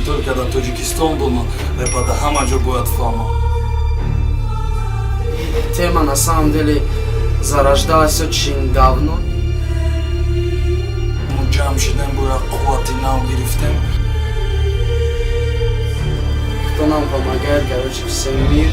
Только дар Тоҷикистон донам, рэпа да ҳама ҷо бояд фаҳмам. Тема на самом деле зарождалась очень давно. Мо ҷамъ шидем, бо як қуввати нав гирифтем. Кто нам помогает, короче, всем мир.